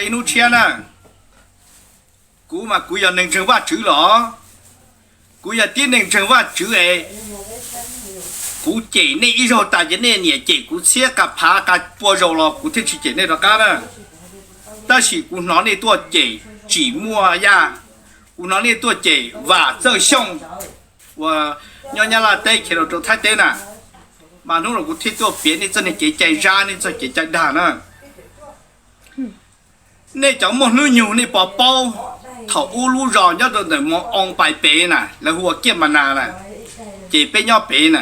Hnub tshiab na, kuv mas kuv yog neeg ntseeg Vajtswv los, kuv yog tib neeg ntseeg Vajtswv es kuv cem nej ib zaug tas ces nej niam cem kuv txhiab qa phav qa pua zaus los kuv thiaj tsis cem nej rov qab na. Tab sis kuv hnov nej tuaj cem Tsim Muaj Yaj, kuv hnov nej tuaj cem Vam Txawj Xyooj uas nyob Nyab Laj teb khiav los rau Thaib teb na, mas hnub no kuv thiaj tuaj piav nej txoj niag kev cai zab, nej txoj kev cai dag na. Nej cov muaj hnub nyoog nej puas paub, thaum ub lub zos nyob rau ntawm Moo Oo pais pem na, lawv hu ua Kiaj Ma Nas na, ces peb nyob pem na.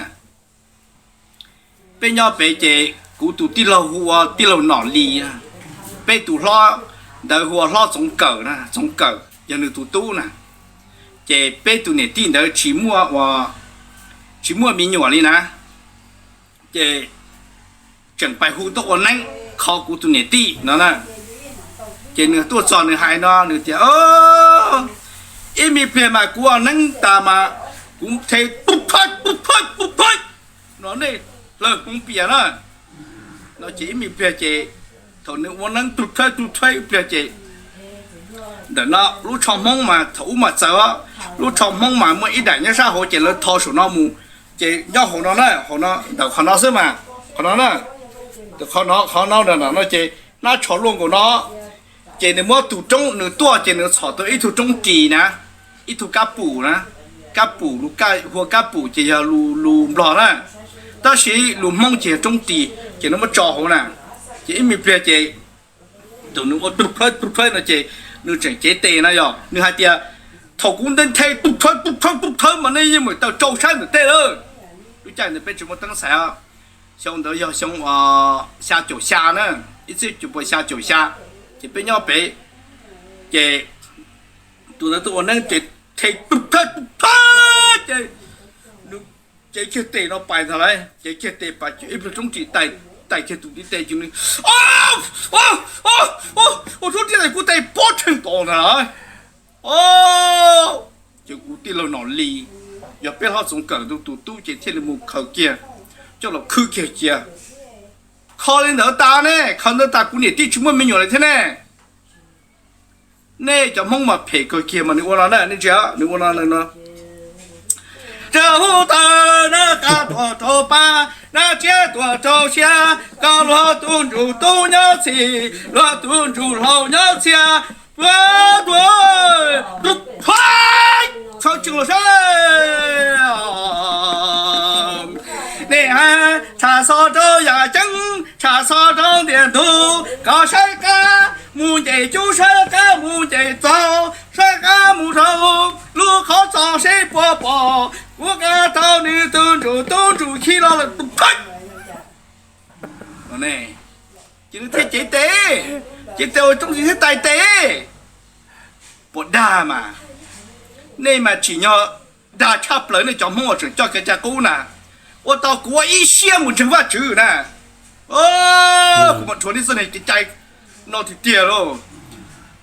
Peb nyob pem ces kuv tus tij laug hu ua tij laug Nom Lis, peb tus hlob ntawd hu ua hlob Txoov Kawm na, Txoov Kawm yog nws tus tub na. Ces peb tus niam tij ntawd tsis muaj, tsis muaj me nyuam li na, ces tseem pais hu tuaj ua neeb kho kuv tus niam tij no na. Ces nws tuaj txog nws hais no nws tias, ib me pliag mas kuv ua neeb tas mas kuv the pu phaj pu phaj pu phaj no nej hlawv hmoov pias na. No ces ib me pliag ces thaum nws ua neeb tu thawb tu thawb ib pliag ces ntawm no lub tsho Hmoob mas thaum ub mas txawv, lub tsho Hmoob mas muaj ib daim nyob sab hauv ces lawv tho saum no mus, ces nyob hauv no na, hauv no ntawm qhov no xwb mas, qhov no na, qhov no no ces hnab tsho luaj nkaus no. Ces nws muab tus roob nws tuaj ces nws txhom tau ib tug roob ris na, ib tug kab pum na, kab pum, hu ua kab pum ces yog lus Nplog na, tab sis lus Hmoob ces yog roob ris ces nws muab tso hauv na. Ces ib me pliag ces tus nws ua tu thawb tu thawb no ces nws tseem cev tes no yog nws hais tias, thaum kuv nthe tu thawb tu thawb tu thawb mas nej yeej meem taw rau saib ntawm tej lawm. Lub caij ntawd peb tsis muaj teeb xaiv, xyoo ntawd yog xyoo xya caum xya na, ib txhiab cuaj puas xya caum xya, ces peb nyob pem, ces tus ntawd tuaj ua neeb ces the tu thawb tu thawb ces nws cev kiag tes no pais ntag lauj, cev kiag tes pais ces ib pliag roob ris tais, tais kiag tus tib tes ces nws, ua roob ris tais kuv tes pob tsheej tos ntag lauj. Ces kuv tij laug Nom Lis, yog peb hlob Txoov Kawm tus tub ces thiaj li mus khaws kiag coj los khwb kiag cia. Kho li ntawd tas ne, kho ntawd tas kuv niam tij tsis muaj me nyuam lawm thiab ne. Nej cov Hmoob mas phem kawg kiag mas nws ua no na, nej ntsia nws ua no no. Rau hub taw na, qab tuaj rau pab na, tsiab tuaj rau siab, koj luag tub ntsuj tub nyob txhis, luag tub ntsuj hlau nyob txhia, tuaj tuaj, tshwj los saib. Nej hais tsham xov rau yam ceeb, tsham xov rau ntiag ntug, koj saib qab mus nce cub, saib qab mus nce txog, saib qab mus rau lub qhov txos seb puas pom, kuv qab tau nws tub ntsuj tub ntsuj khi los lawm tus phaj. Ces nws thiaj cev tes, cev tes ua roob ris thiab tais tes. Puas dag mas, nej mas tsim nyog dag tshaj plaws nej cov Hmoob uas tseem coj kev cai qub na. Ua tau kuv ua ib siab mus ntseeg Vajtswv na. Kuv mam rhuav nej txoj niag kev cai no tiag tiag lauj.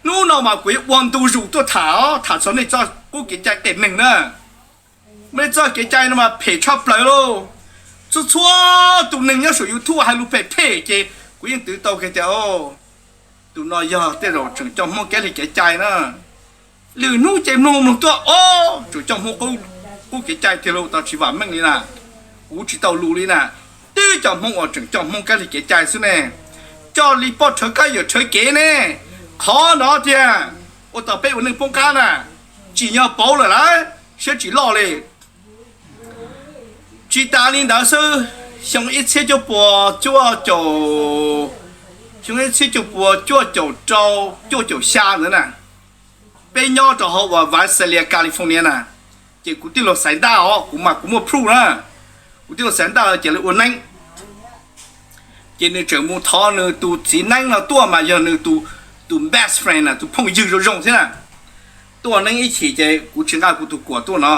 Hnub no mas kuv yuav ua ntu zus tuaj tham os, tham txog nej txoj qub kev cai qias neeg na. Nej txoj kev cai no mas phem tshaj plaws lauj. Txhua txhua tus neeg nyob saum YouTube hais lus phem phem ces kuv yeej twv tau kiag tias, tus no yog tej zaum tseem coj Hmoob kev li kev cai na. Lwm hnub ces mloog mloog tuaj, o, tseem coj Hmoob qub kev cai tiag lauj, tau tsis vam meej li na. Kuv tsis tau lus li na. Twb cov Hmoob uas tseem coj Hmoob kev li kev cai xwb ne. Coj li poj rhawv kab yawm rhawv kev ne. Qhov no tiag, ua tau peb ua neej poob qab na. Tsim nyog pauv lawm lawm, siab tsis loj li. Tsis tas li ntawd xwb, xyoo ib txhiab cuaj puas cuaj caum, xyoo ib txhiab cuaj puas cuaj caum rau, cuaj caum xya ntawd na, peb nyob rau hauv uas Visalia, California na, ces kuv tij laug Xaiv Ntaj os, kuv mas kuv muaj proof na, kuv tij laug Xaiv Ntaj ces lawv ua neeb, ces nws tseem mus thov nws tus txiv neeb no tuaj mas yog nws tus best friend na, tus phooj ywg zoo zoo thiab na. Tuaj ua neeb ib chim ces kuv tsis nqa kuv tus kuam tuaj no,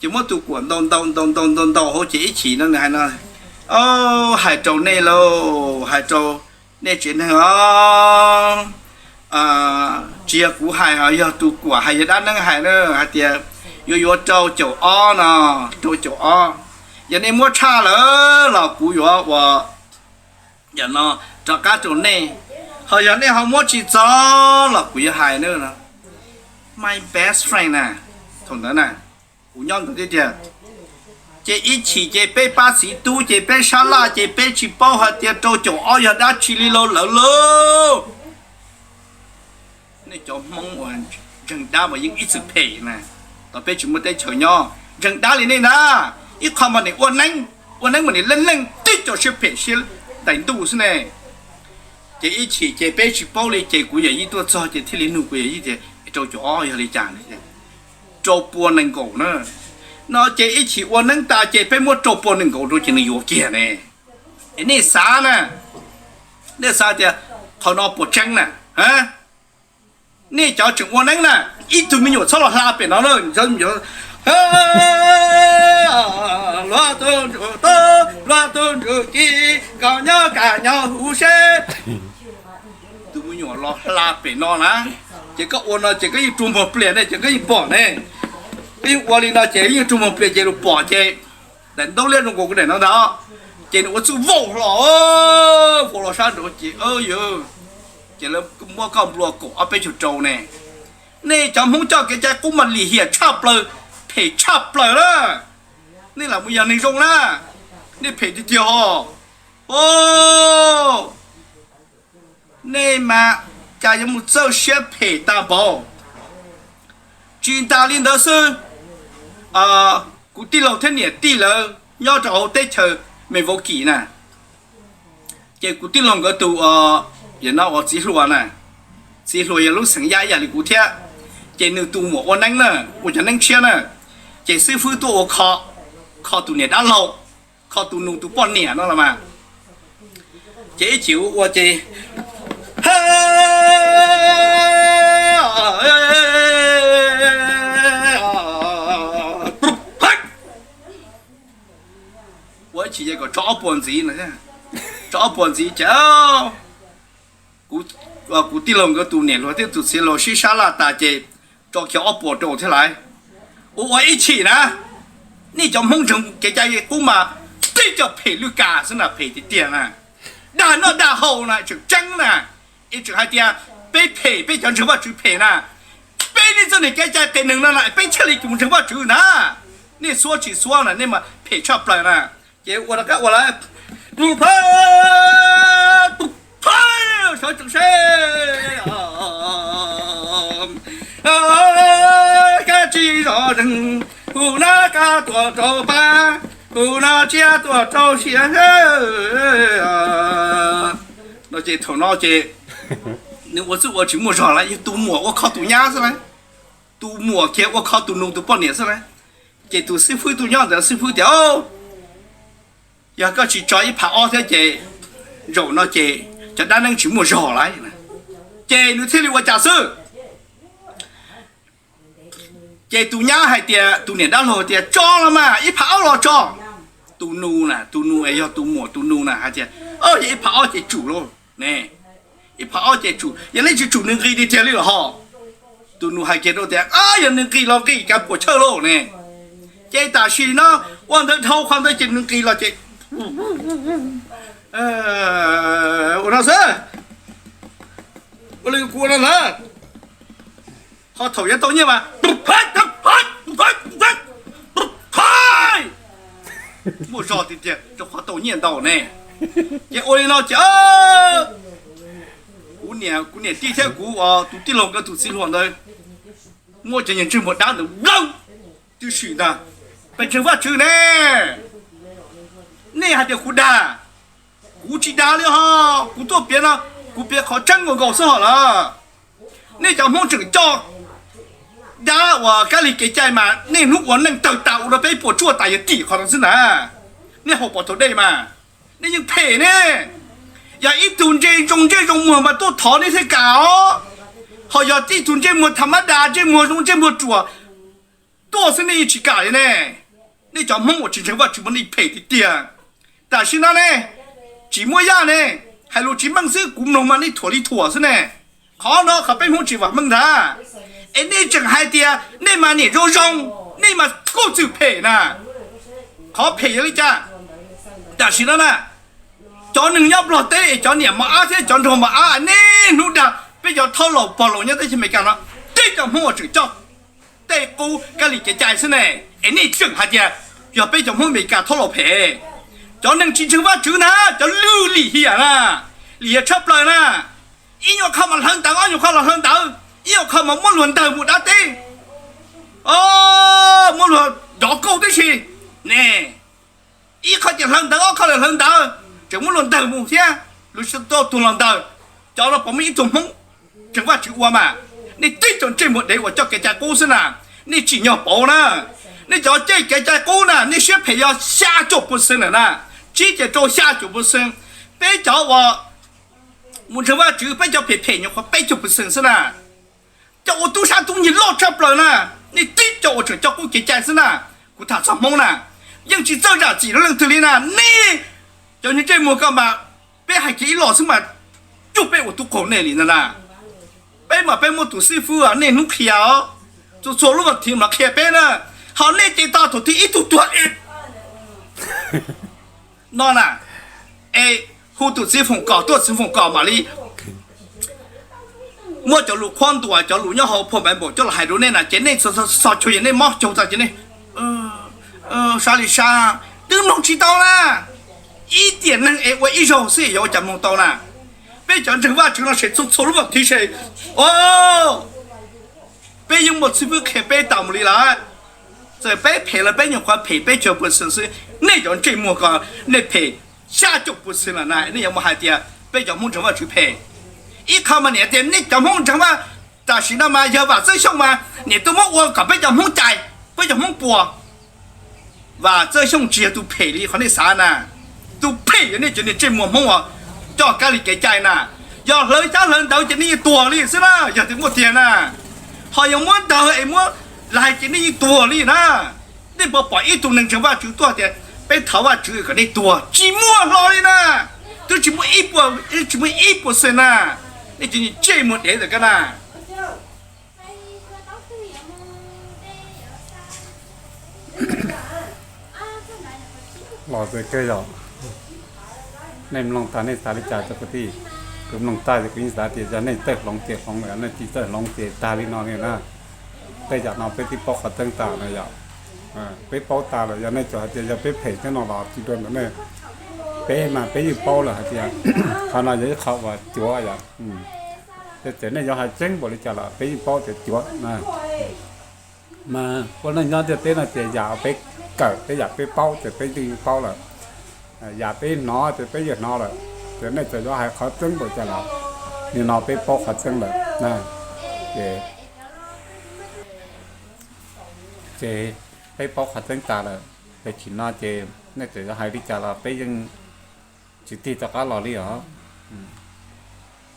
ces muab tus kuam ntaus ntaus ntaus ntaus ntaus ntaus hauv ces ib chim no nws hais no, hais rau nej lauj, hais rau nej tsev neeg os, tsis yog kuv hais, yog tus kuam hais, yog dab neeb hais na, hais tias yuav yuav rau caum ob no, rau caum ob. Yog nej muab tshaj lawm los kuv yuav ua no rov qab rau nej. Ho yog nej ho muab tsis txog los kuv yuav hais na, my best friend na, thaum ntawd na, kuv nyob ntawd tiag tiag. Ces ib chim ces peb pab txiv tub ces peb sab laj ces peb tsis paub hais tias rau caum ob yog dab tsi li lauj lawm lauj. Nej cov Hmoob uas ntseeg dab mas yeej ib txwm phem na, tau peb tsis muaj teb chaws nyob ntseeg dab li nej na. Ib qho mas nim ua neeb, ua neeb mas nim leej leej tib co siab phem siab ntais ntuj xwb ne. Ces ib chim ces peb tsis paub li ces kuv yawm yij tuaj txog ces thiaj li nug kuv yawm yij tias rau caum ob yog li cas, rau pua nees nkaum na. No ces ib chim ua neeb tas ces peb muab rau pua nees nkaum rau ces nws yuav kiag ne. Es nej xav na, nej xav tias qhov no puas tseeb na? Nej cov tseem ua neeb na, ib tug me nyuam txhob los hla pem no na. Luag tus ntsuj to, luag tus ntsuj ci, koj nyob kaj nyob huv seb. Tus me nyuam los hla pem no na, ces koj ua no ces koj yeej rua muag plias ne, ces koj yeej pom ne. Koj yeej ua li no ces yeej rua muag plias ces lus pom ces daim ntaub liab zoo nkaus kuv daim no ntag. Ces nws ua txuj vau hlo, vau los sab nraud ces, ces lawv muab koj nplua kaum ob peb caug rau ne. Nej cov Hmoob coj kev cai qub mas lim hiam tshaj plaws, phem tshaj plaws na. Nej lam mus yog neeg zoo na, nej phem tiag tiag os. Nej mas cas yuav mus txawj siab phem tag npaum. Tsis tas li ntawd xwb, kuv tij laug thiab niam tij lawv nyob rau hauv teb chaws Mes Vauv Kim na, ces kuv tij laug nkawd tus, no ua txiv hluas na, txiv hluas yog lub xeem Yaj ib yam li kuv thiab, ces nws tus muam ua neeb na, ua cov neeb tshiab na, ces xib fwb tuaj ua kho, kho tus niam dab laug, kho tus nus tus poj niam no los mas. Ces ib chim ua ua ces ua ib chim ces kom tso ob puas ntxiv, tso ob puas ntxiv ces kuv tij laug nkawd tus niam hluas thiab tus txiv hluas sib sab laj tas ces tso kiag ob puas rau thiab lauj. Ua ua ib chim na, nej cov Hmoob ntseeg kev cai qub mas tib co phem lwj kas xwb na, phem tiag tiag na. Dag noj dag haus na tseem tseeb na, es tseem hais tias peb phem, peb cov ntseeg Vajtswv phem na. Peb nej txoj niag kev cai qias neeg no na peb thiaj li mus ntseeg Vajtswv na. Nej xuab tsis xuab na nej mas phem tshaj plaws na. Ces ua rov qab ua lawm, pub pha, pub pha, sawv tsees seb, kab tsib zos zeeg, kuv nab kab tuaj rau pab, kuv nab tsiab tuaj rau siav. No ces thaum no ces nws ua txuj ua tsis muaj zog lawm, yog tus muam ua kho tus nyab xwb lauj, tus muam kiag ua kho tus nus tus poj niam xwb lauj. Ces tus xib fwb tuaj nyob ntawd xib fwb tias, yog koj tsis tso ib phav ob thiab ces zaum no ces cov dab neeb tsis muaj zog lawm. Ces nws thiaj li ua cas xwb, ces tus nyab hais tias, tus niam dab laug tias tso los mas ib phav ob los tso. Tus nus na, tus nus es yog tus muam tus nus na hais tias, yog ib phav ob ces tsum lauj ne, ib phav ob ces tsum, yog leej tsis tsum nws nqis tiag tiag li los ho. Tus nus hais kiag rau tias yog nws nqis los nqis kav puas chawj lauj ne. Ces tam sim no ua ntawd dhau qhov ntawd ces nws nqis los ces ua no xwb, ua li kuv ua no ntag. Ho thaum yuav tau nyiaj mas muaj zog tiag tiag rau qhov tau nyiaj ntau ne. Ces ua li no ces kuv niam, kuv niam tij thiab kuv tus tij laug nkawd tus txiv hluas ntawd muab cov niag ntsej muag dab ntawd nplawm tib si ntag. Pes ntseeg Vajtswv ne, nej hais tias kuv dag, kuv tsis dag li ho. Kuv tuaj piav no, kuv piav qhov tseeb nkaus nkaus xwb ho lawm. Nej cov Hmoob tseem coj dab uas kab li kev cai mas nej hnub ua neej tawg tas ua rau peb puas tsuaj tas yog tim qhov no xwb na. Nej haus pom thaum dej mas, nej yeej phem ne. Yog ib tug ntsej zoo ntsej zoo muag mas tuaj thov nej thiaj kam os. Ho yog ib tug ntsej muag tham mab das, ntsej muag zoo ntsej muag ruam tuaj xwb nej yeej tsis kam li ne. Nej cov Hmoob uas tsis ntseeg Vajtswv mas nej phem tiag tiag. Tam sim no ne, tsis muaj yaj ne, hais lus tsis meej xwb, kuv mloog mas nej thuam li thuam xwb ne. Qhov no qhov peb Hmoob tsis vam meej ntag. Es nej tseem hais tias nej mas niam zoo zoo, nej mas kuj txwm phem na. Qhov phem yog li cas? Tam sim no na, cov neeg nyob Nplog teb es cov niam mos ab thiab cov nraug mos ab ne, Niaj hnub dag peb cov thab laus pog laus nyob teb chaws Amelikas no, tib cov Hmoob uas tseem coj tej qub kab li kev cai xwb ne, es nej tseem hais tias yog peb cov Hmoob Amelikas thab laus phem. Cov neeg tsis ntseeg Vajtswv na, cov lwj lim hiam na, lim hiam tshaj plaws na, ib nyuag qho mas hlawv ntawv, ob nyuag qho los hlawv ntawv, ib nyuag qho mas muab luag ntawg mus dab teb, muab luag dov kauj tib si ne. Ib qho ces hlawv ntawv, ob qho los hlawv ntawv, tseem muab luag ntawg mus thiab, luag tsis tau tuag los ntawg. Cov no puas muaj ib tug Hmoob ntseeg Vajtswv ua mas? Nej tib cov ntsej muag dev uas coj kev cai qub xwb na, nej tsim nyog pauv na. Nej cov coj kev cai qub na, nej siab phem yog xya caum pua xees lawm na, tsib ces rau xya caum pua xees. Peb cov uas mus ntseeg Vajtswv, peb cov phem phem nyuam qhuav peb caug pua xees xwb na. Cov ua tub sab tub nyiag loj tshaj plaws na, nej tib cov uas tseem coj qub kev cai xwb na. Kuv tham txog Hmoob na, yeej tsis txawj zam txim rau leej twg li na. Nej cov ntsej muag ko mas, peb hais kiag ib los xwb mas cuag peb ua tub qaug nej li ntag na. Peb mas peb muab tus xib fwb niaj hnub qhia os, txhua txhua lub vas thiv mas qhia peb na. Ho nej ces tau thaum twg ib tug tuag es no na, es hu tus txiv foom kom tuaj, txiv foom kom mam li muab cov lus qhuab ntuas, cov lus nyob hauv phau Npaiv Npaum coj los hais rau nej na, ces nej txhos txhos caug ces nej mob caug tas ces nej sab li sab, twb mloog tsis tau na. Ib tiam neeg es ua ib zaug xwb yuav ua cas mloog tau na? Peb cov ntseeg Vajtswv no ces txhua txhua lub vas thiv ces, o, peb yeej muaj xib fwb qhia peb tas mus li lawm. Txawm peb phem los peb nyuam qhuav phem peb caug pua xees xwb, nej cov ntsej muag ko nej phem xya caum pua xees lawm na, nej yuav mus hais tias peb cov Hmoob ntseeg Vajtswv phem? Ib qho mas niam tias nej cov Hmoob ntseeg Vaj, tam sim no mas yog Vam Txawj Xyooj mas niam tuaj muab ua kom peb cov Hmoob cais, peb cov Hmoob puas. Vam Txawj Xyooj tsis yog tus phem li qhov nej xav na. Tus phem yog nej cov niag ntsej muag Hmoob uas coj kab li kev cai na. Yog hlawv xyab hlawv ntawv ces nej yeej tuag li xwb na, yog tias muaj tiag na. Ho yog muab ntawg es muab lais ces nej yeej tuag li na. Nej puas pom ib tug neeg ntseeg Vajtswv tuaj tias peb thov Vajtswv kom nej tuag? Tsis muaj hlo li na. Twb tsis muaj ib puas, tsis muaj ib puas xees na. Nej cov niag ntsej muag dev ntawm ko na. Los txawm kawg yog nej mloog tag nej xav li cas cov kwv tij? Kuv mloog tag ces kuv yeej xav tias yog nej txawj hloov ces hloov lawm, nej tsis txawj hloov ces tag li no li na. Tej yam no peb twb paub qhov tseeb tas na yom. Peb paub tas lawm, yog nej tsuas hais tias yog peb phem thiab no los tsis dua ntawm nej. Peb mas peb yeej paub lawm hais tias qhov no yog ib qho uas cuav yom. Txawm nej yuav hais tseeb npaum li cas los peb yeej paub tias cuav na. Mas ua neej nyob ntiaj teb no ces yam peb kawm thiab yam peb paub ces peb yeej paub lawm. Yam peb hnov ces peb yeej hnov lawm. Ces nej txawm yuav hais qhov tseeb npaum cas los nim no peb paub qhov tseeb lawm na. Ces, ces peb paub qhov tseeb tas lawm, ces tam sim no ces nej txawm yuav hais li cas los peb yeej tsis tig rov qab los li os.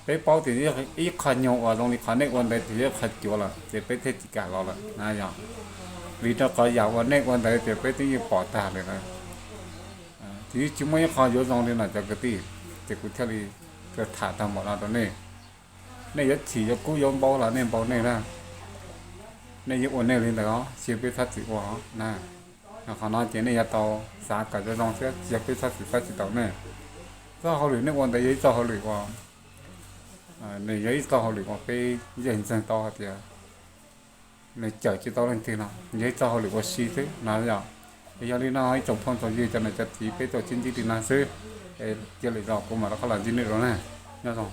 Peb paub tias ib qho nyuag uas zoo li qhov nej ua ntawd ces yog ib qho cuav lawm ces peb thiaj tsis kam los lawm na yom. Vim rau qhov yam uas nej ua ntawd ces peb twb yeej pom tag lawm na. Ces yeej tsis muaj ib qho yuav zoo li no cov kwv tij, ces kuv thiaj li tham tag npaum no rau nej. Nej yuav chim yuav kub yuav npau los nej npau nej na. Nej yeej ua nej li ntawd os, tsis yog peb txhob txwm ua os na. Qhov no ces nej yuav tau xav kom zoo zoo thiab, tsis yog peb txhob txwm txhob tsis tau nej. Txoj hauj lwm nej ua ntawd yog ib txoj hauj lwm uas, nws yog ib txoj hauj lwm uas peb yeej ntseeg tau hais tias nws cawm tsis tau leej twg no, yog ib txoj hauj lwm ua si xwb no yom. Es yog li no ib tsoom phooj tsoom ywg cov niam cov txiv peb tau sib ntsib li no xwb. Cia lwm zaus kuv mam rov qab los ntsib nej dua na. Nyob zoo.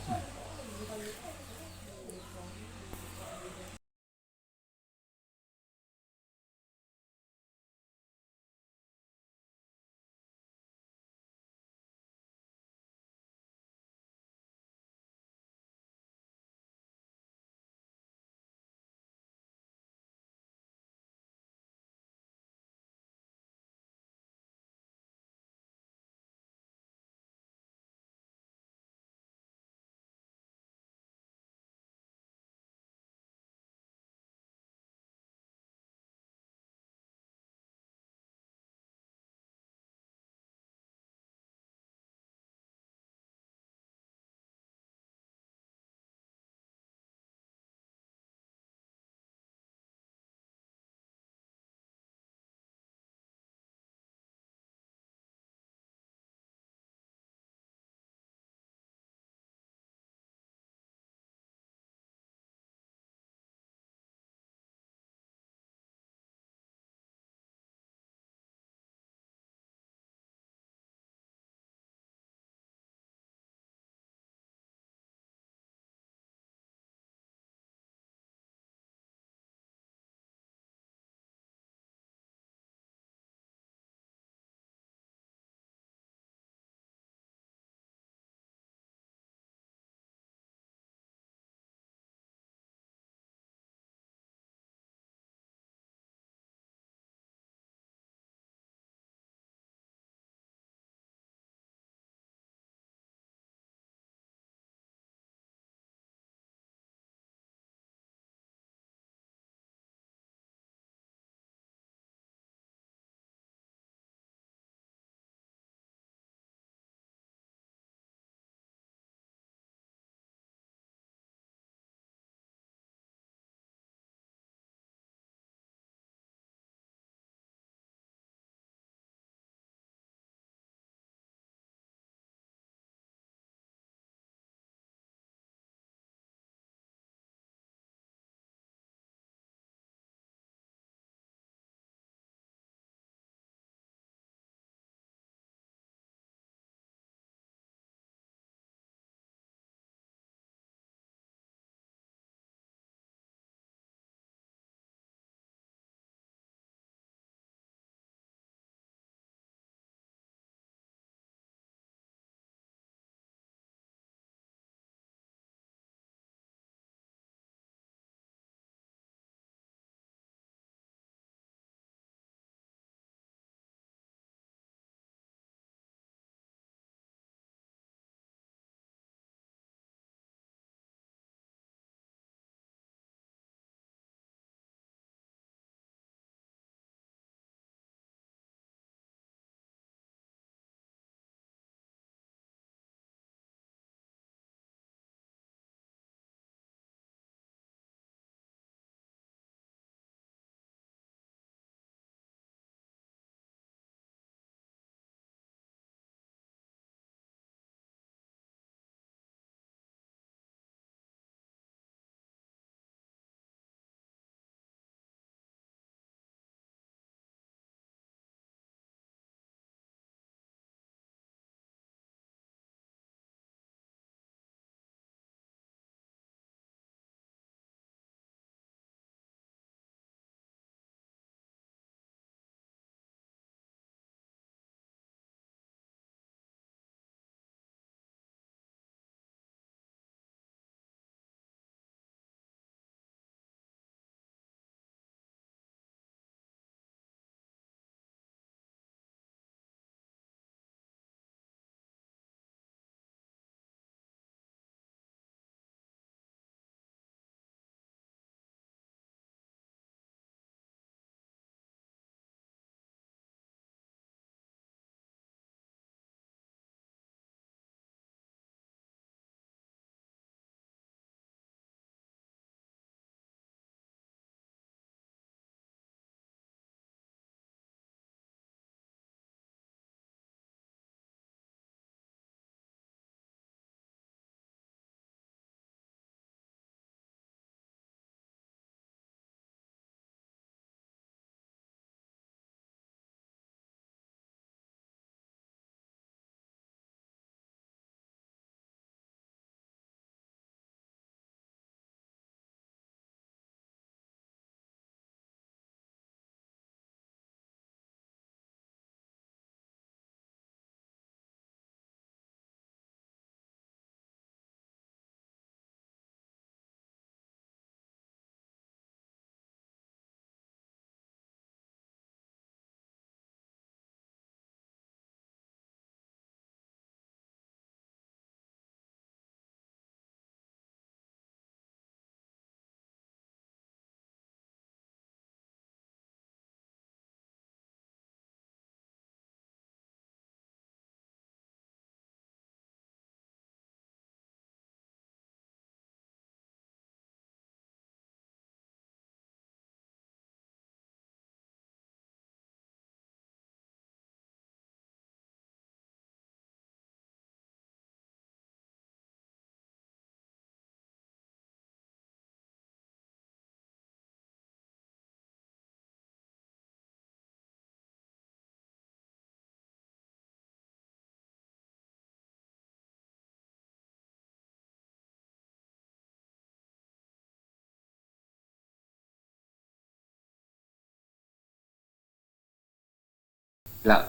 lawm.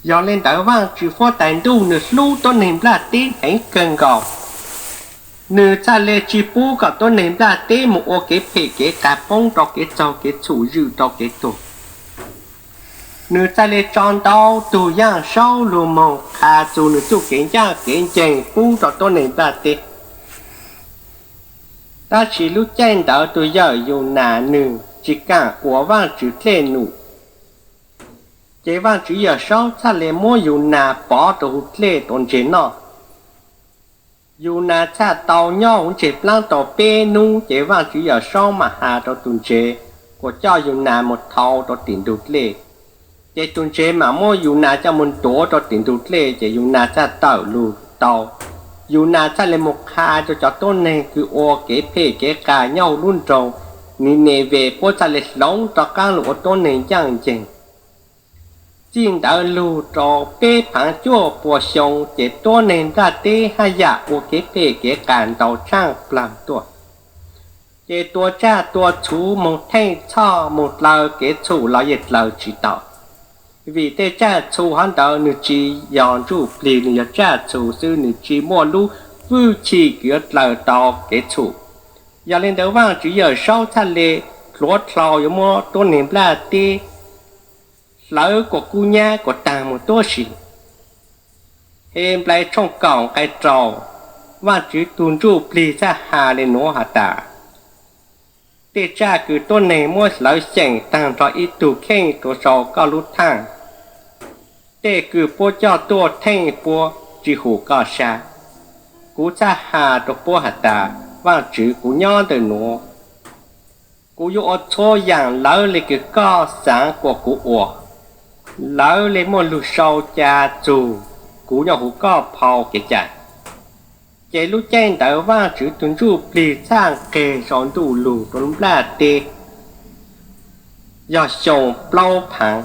Yog li ntawd Vaajtswv huab tais ntuj nws hlub tuab neeg nplaj teb heev kawg nkaus, nws txhaj le tsi pub kom tuab neeg nplaj teb mus ua kev phem kev qas poob rau kev txaug kev txhum zwm rau kev tuag. Nws txhaj le tso ntau tug yaaj saub lug moog qha txug nws txuj kev ncaaj kev nceeg pub rau tuab neeg nplaj teb. Tab sis lub caij ntawd tug yawm Yunas nws tsi kaam ua Vaajtswv dlej num, ces Vaajtswv yawm saub txhaj le muab Yunas pov rua huv dlej tau ntseg noj. Yunas txhaj tau nyob huv ntseg plaab tau peb nub ces Vaajtswv yawm saub maam has rua tug ntsev kuas coj Yunas mus thau rua tim ntug dlej. Ces tug ntsev maam muab Yunas coj mus ntuav rua tim ntug dlej ces Yunas txhaj tawm lug tau. Yunas txhaj le mus qha rua cov tuab neeg kws ua kev phem kev qas nyob huv lub nroog Nineves puab txhaj le hloov rov qaab lug ua tuab neeg ncaaj nceeg. Txij ntawd lug rua peb phaav cuaj pua xyoo ces tuab neeg nplaj teb haj yam ua kev phem kev qas ntau tshaaj plawg tuaj. Ces tua tsaj tua txhu moog theej txhoj moog dlaws kev txhum los yeej dlaws tsi tau, vim tej tsaj txhu hov ntawd nws tsi yog ntsuj plig, nws yog tsaj txhu xwb, nws tsi muaj lub fwj chim kws yuav dlaws tau kev txhum. Yog li ntawd Vaajtswv yawm saub txhaj le hluav dlhau yuav muab tuab neeg nplaj teb hlawv kuas kub nyab kuas taag moog tuab si. Henplais tshooj kaum nqai rau, Vaajtswv tug ntsuj plig txhaj has le nuav has tas, tej tsaj kws tuab neeg muab hlawv xyeem taag nrho ib tug kheej rua sau koj lub thaaj, tej kws puab coj tuaj theej puab tsi hum koj sab, kuv txhaj has rua puab has tas, Vaajtswv kuv nyob ntawm nuav, kuv yuav ua txhua yaam lawv le kws koj xaav kuas kuv ua. Lawv le muaj lug sau ca txug kuv nyob huv koj phau kev cai. Ces lub caij ntawd Vaajtswv tug ntsuj plig txhaj nqeg sau ntuj lug rua lub nplaj teb yog xyoo plaub phaav.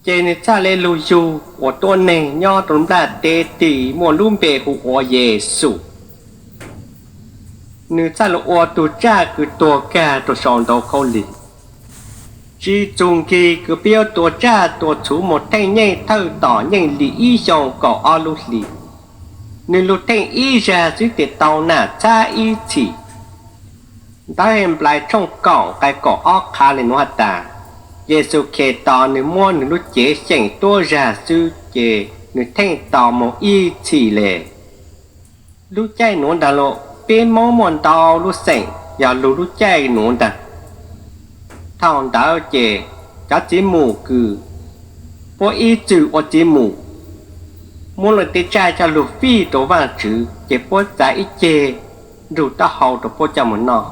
Ces nws txhaj le lug yug ua tuab neeg nyob rua lub nplaj teb tim muaj lub npe hu ua Yexus. Nws txhaj lug ua tug tsaj kws tuag kag rua sau ntau khaub lig. Tsi txug nkig kws peb yuav tua tsaj tua txhu moog theej nyeej thawj tom nyeej li ib xyoo kaum ob lub hli. Nws lug theej ib zag xwb tes tau nam txhab ib txhim. Ntawv Henplais tshooj kaum nqai kaum ob qha le nuav has tas, Yexus Khetos nws muab nws lub cev xyeem tuab zag xwb ces nws theej tau moog ib txhim le. Lub caij nuav ntaag lug peb Moob muaj ntau lub xeem yog lug lub caij nuav ntaag. Thaus ntawd ces cov txiv mus kws puab ib txwm ua txiv mus, muab lawv tej tsaj coj lug fij rua Vaajtswv ces puab txav ib ceg nrug taub hau rua puab coj moog noj.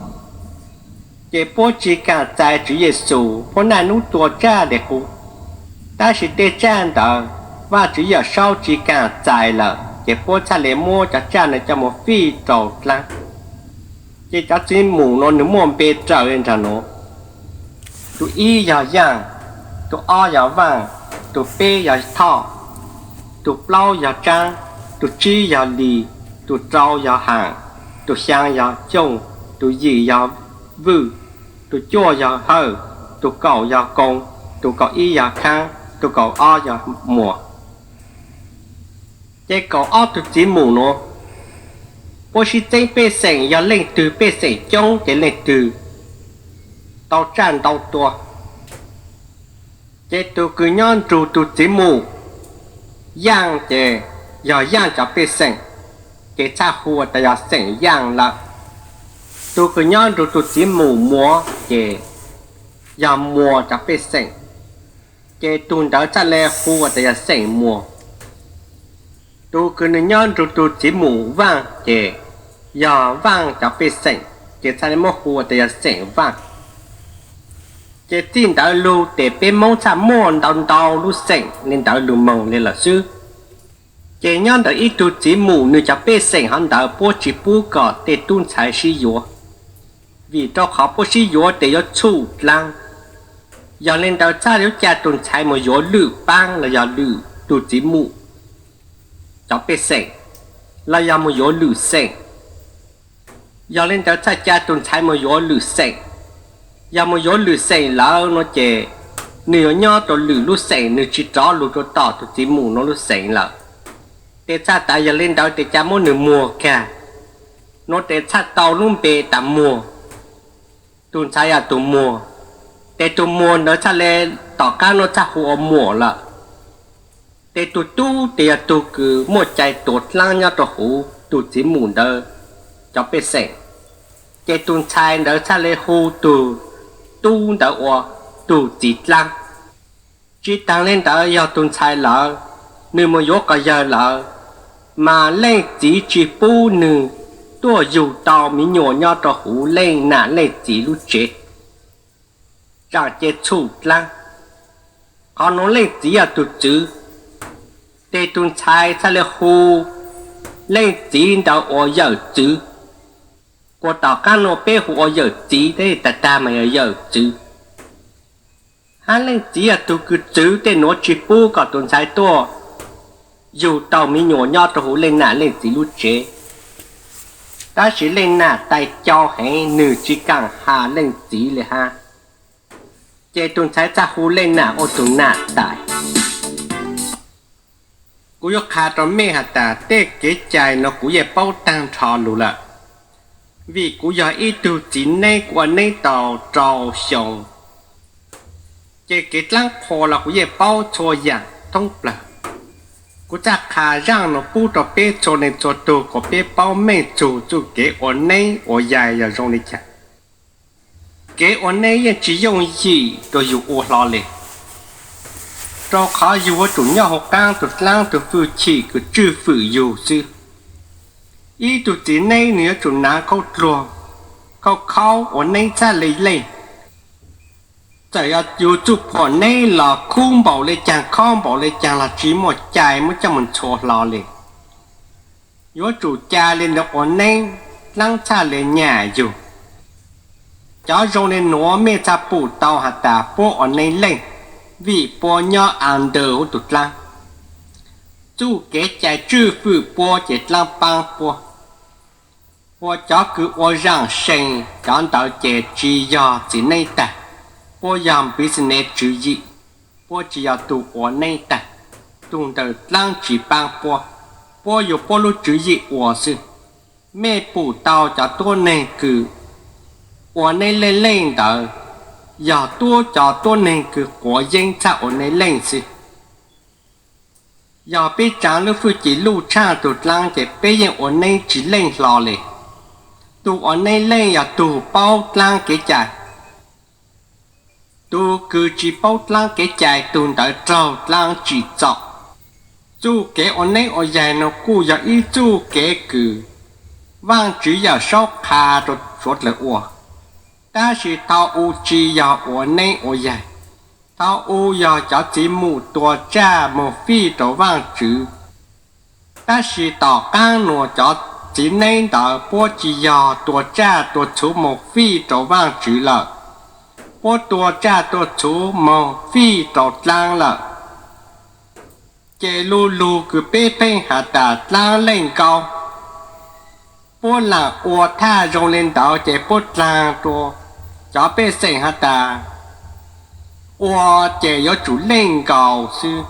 Ces puab tsi kaam txais Tswv Yexus, puab naj nub tua tsaj le qub. Tab sis tej tsaj ntawd Vaajtswv Yawm Saub tsi kaam txais lawm ces puab txhaj le muab cov tsaj ntawd coj moog fij rua dlaab. Ces cov txiv mus nuav nws muaj npe raws le nraag nuav: tug ib yog Yaaj, tug ob yog Vaaj, tug peb yog Thoj, tug plaub yog Tsaab, tug tsib yog Lis, tug rau yog Haam, tug xyaa yog Xyooj, tug yim yog Vwj, tug cuaj yog Hawj, tug kaum yog Koo, tug kaum ib yog Khaab, tug kaum ob yog Muas. Ces kaum ob tug txiv mus nuav puab sib txeeb pej xeem, yog leej twg pej xeem coob ces leej twg tau tsaj ntau tua. Ces tug kws nyob nrug tug txiv mus Yaaj ces yog Yaaj cov pej xeem, ces txhaj hu tas yog xeem Yaaj lawm. Tug kws nyob nrug tug txiv mus Muas ces yog Muas cov pej xeem, ces tug ntawd txhaj le hu tas yog xeem Muas. Tug kws nws nyob nrug tug txiv mus Vaaj ces yog Vaaj cov pej xeem, ces txhaj le muab hu tas yog xeem Vaaj. Ces txij ntawd lug tes peb Moob txhaj muaj ntau ntau lub xeem le ntawd lug moog le lawm xwb. Ces nyob ntawm ib tug txiv mus nws cov pej xeem hov ntawd puab tsi pub kom tej tub ntxhais sib yuav, vim rau qhov puab sib yuav tes yuav txhum dlaab. Yog le ntawd txhaj yuav ca tug ntxhais mus yuav lwm paab los yog lwm tug txiv mus cov pej xeem, los yog mus yuav lwm xeem. Yog le ntawd txhaj ca tug ntxhais mus yuav lwm xeem. Yog mus yuav lwm xeem lawm nuav ces nws yuav nyob rau lwm lub xeem, nws tsis rov lug rau tom tus txiv mus nuav lub xeem lawm. Tes txhaj tas yog le ntawd tes ca muab nws muag kag. Nuav tes txhaj tau lub npe tas Muag. Tus ntxhais yog tus muag, tes tus muag ntawd txhaj le, tom qaab nuav txhaj hu ua Muam lawm. Tes tus tub tes yog tug kws muaj cai tuav dlaab nyob rau huv tus txiv mus ntawd cov pej xeem, ces tus ntxhais ntawd txhaj le hu tug tub ntawd ua tug txiv dlaab. Tsi taag le ntawd yog tus ntxhais lawm, nws mus yuav quas yawg lawm, mas leej txiv tsi pub nws tuaj yug tau miv nyuas nyob rau huv leej nam leej txiv lub tsev, tsaam ces txhum dlaab. Qhov nuav leej txiv yog tug txwv, tes tus ntxhais txhaj le hu leej txiv ntawd ua yawm txwv. Kuas tom qaab nuav peb hu ua yawm txiv, tag tag mas yog yawm txwv. Hab leej txiv yog tug kws txwv tej nuav tsi pub kom tus ntxhais tuaj yug tau miv nyuas nyob rau huv leej nam leej txiv lub tsev. Tab sis leej nam tais cau heev, nws tsi kaam has leej txiv le hab, ces tus ntxhais txhaj hu leej nam ua tug nam tais. Kuv yuav qha rau mej has tas tej kev cai nuav kuv yeej paub taag nrho lug lawm, vim kuv yog ib tug txiv neeb, kuv ua neeb tau rau xyoo, ces kev dlaab qhua los kuv yeej paub txhua yaam thoob plawg. Kuv txhaj qha zaaj nuav pub rau peb txhua leej txhua tug kom peb paub meej txug txuj kev ua neeb ua yaig yog zoo le caag. Kev ua neeb yeej tsi yooj yim rua yug ua hlo le, rau qhov yug yuav tsum nyob huv qaab tug dlaab tug fwj chim kws tswj fwm yug xwb. Ib tug txiv neeb nws yuav tsum naav khaub dluag, khaub khaub ua neeb txhaj le leej. Txawm yog yug txuj phuam neeb los khub npaum le caag, khob npaum le caag los tsi muaj cai muab coj moog ntxhua hlo le. Yuav tsum ca le ntawd ua neeb, dlaab txhaj le nyam yug. Cov zoo le nuav mej txhaj pum tau has tas puab ua neeb leej, vim puab nyob under huv tug dlaab. Txuj kev cai tswj fwm puab ces dlaab paab puab. Ua cov kws ua zaam see, cov ntawd ces tsi yog txiv neeb tag, puab yog business tswv yim, puab tsi yog tug ua neeb tag. Tug ntawd dlaab tsi paab puab, puab yug puab lub tswv yim ua xwb. Mej pum tau cov tuab neeg kws ua neeb leej leej ntawd, yog tuab cov tuab neeg kws quav yeeb txhaj ua neeb leej xwb. Yog peb tsaav lub fwj chim luj tshaaj tug dlaab ces peb yeej ua neeb tsi leej hlo le. Tug ua neeb leej yog tug paub dlaab kev cai. Tug kws tsi paub dlaab kev cai tug ntawd raug dlaab tsim txom. Txuj kev ua neeb ua yaig nuav kuj yog ib txuj kev kws Vaajtswv Yawm Saub qha rua suav dlawg ua. Tab sis thaum u tsi yog ua neeb ua yaig, thaum u yog cov txiv mum tua tsaj moog fij rua Vaajtswv. Tab sis tom qaab nuav cov txiv neeb ntawd puab tsi yog tua tsaj tua txhuv moog fij rua Vaajtswv lawm, puab tua tsaj tua txhuv moog fij rua dlaab lawm. Ces lu lug kws peb pheej has tas dlaab leej nkaub, puab laam ua thaj zoo le ntawd ces puab dlaag rua cov pej xeem has tas ua ces yuav tsum leej nkaus xwb.